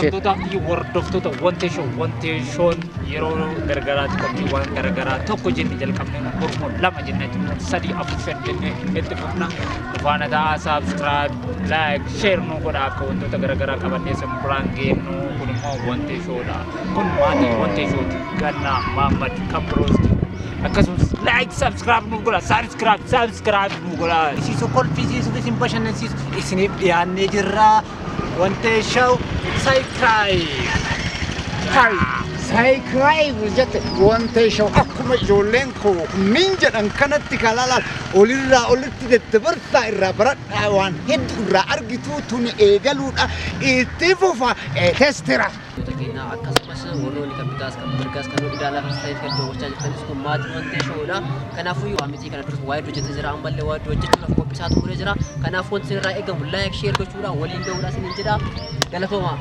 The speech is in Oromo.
Hordoftoota fi hordoftoota Wantee Show, Wantee Show'n yeroo garagaraatti qophiiwwan garagaraa tokko jenne jalqabnee hormoo lama jennee sadii, afur, shan jennee itti fufna. Nu faana ta'aa, subscribe, like, share nu godha akka wantoota garagaraa qabannee isin biraan geenyu. Kun immoo Wantee Showdha. Kun maatii Wantee Showti. Gannaa Maammad kan biroos jiru. Akkasumas like, subscribe nu godha, subscribe, subscribe nu godha. Isiisu kolfisiisuuf, isin bashannansiisu isiniif dhiyaannee jirra. Wantee Show, subscribe. Subscribe jette. Wantee Show akkuma ijoolleen koo min jedhan kanatti kalaalaan olirraa olitti daddabarsaa, irraa baradhaa, waan hedduu irraa argitu. Tuni eegaluudha, itti fufa testira. Keenya akkasumas warroonni kan bitaas kan mirgaas kan ilaalaa kan ta'eef kan daawwachaa jirtanis, kun maatii Wantee Showdha. Kanaafuu waamitii kana duras waa hedduu hojjetee jira, ammallee waa hedduu hojjechuudhaaf qophiisaa xumuree jira. Kanaafuu wanti isin irraa eegamu like, share gochuudhaan waliin gahuudha isiniin jedha. Galatooma.